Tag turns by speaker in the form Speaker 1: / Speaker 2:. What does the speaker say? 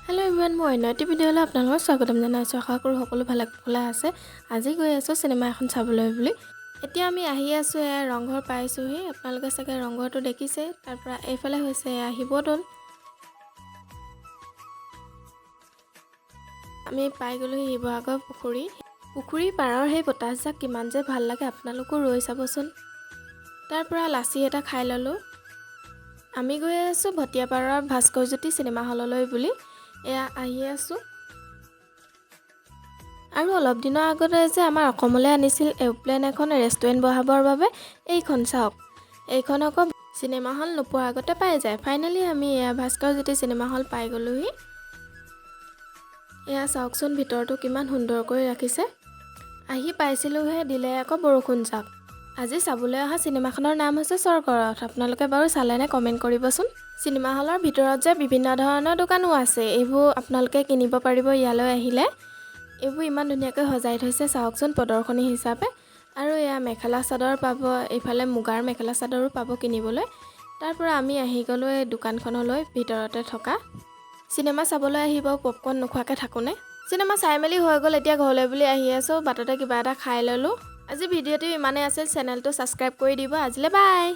Speaker 1: Hello' everyone, মই অন্য এটি ভিডিঅ'লৈ আপোনালোকক স্বাগতম জনাইছোঁ। আশা কৰোঁ সকলো ভালে কুশলে আছে। আজি গৈ আছোঁ চিনেমা এখন চাবলৈ বুলি। এতিয়া আমি আহি আছোঁ, এয়া ৰংঘৰ পাইছোঁহি। আপোনালোকে চাগে ৰংঘৰটো দেখিছে। তাৰপৰা এইফালে হৈছে এয়া শিৱদৌল। আমি পাই গ'লোহি শিৱসাগৰ পুখুৰী। পুখুৰীৰ পাৰৰ সেই বতাহজাক কিমান যে ভাল লাগে, আপোনালোকো ৰৈ চাবচোন। তাৰ পৰা লাচি এটা খাই ল'লোঁ। আমি গৈ আছোঁ ভটিয়াপাৰৰ ভাস্কৰজ্যোতি চিনেমা হললৈ বুলি। এয়া আহি আছোঁ। আৰু অলপ দিনৰ আগতে যে আমাৰ অসমলৈ আনিছিল এৰোপ্লেন এখন ৰেষ্টুৰেণ্ট বহাবৰ বাবে, এইখন চাওক। এইখন আকৌ চিনেমা হল নোপোৱাৰ আগতে পাই যায়। ফাইনেলি আমি এয়া ভাস্কৰজ্যোতি চিনেমা হল পাই গ'লোহি। এয়া চাওকচোন, ভিতৰটো কিমান সুন্দৰকৈ ৰাখিছে। আহি পাইছিলোঁহে, দিলে আকৌ বৰষুণ জাক। আজি চাবলৈ অহা চিনেমাখনৰ নাম হৈছে স্বৰ্গৰথ। আপোনালোকে বাৰু চালেনে? কমেণ্ট কৰিবচোন। চিনেমা হলৰ ভিতৰত যে বিভিন্ন ধৰণৰ দোকানো আছে, এইবোৰ আপোনালোকে কিনিব পাৰিব ইয়ালৈ আহিলে। এইবোৰ ইমান ধুনীয়াকৈ সজাই থৈছে, চাওকচোন, প্ৰদৰ্শনী হিচাপে। আৰু এয়া মেখেলা চাদৰ পাব, এইফালে মুগাৰ মেখেলা চাদৰো পাব কিনিবলৈ। তাৰ পৰা আমি আহি গ'লোঁ এই দোকানখনলৈ, ভিতৰতে থকা। চিনেমা চাবলৈ আহিব, পপকৰ্ণ নোখোৱাকৈ থাকোঁনে? চিনেমা চাই মেলি হৈ গ'ল, এতিয়া ঘৰলৈ বুলি আহি আছোঁ। বাটতে কিবা এটা খাই ল'লোঁ। আজি ভিডিঅ'টো ইমানেই আছিল। চেনেলটো ছাবস্ক্ৰাইব কৰি দিব। আজিলৈ বাই।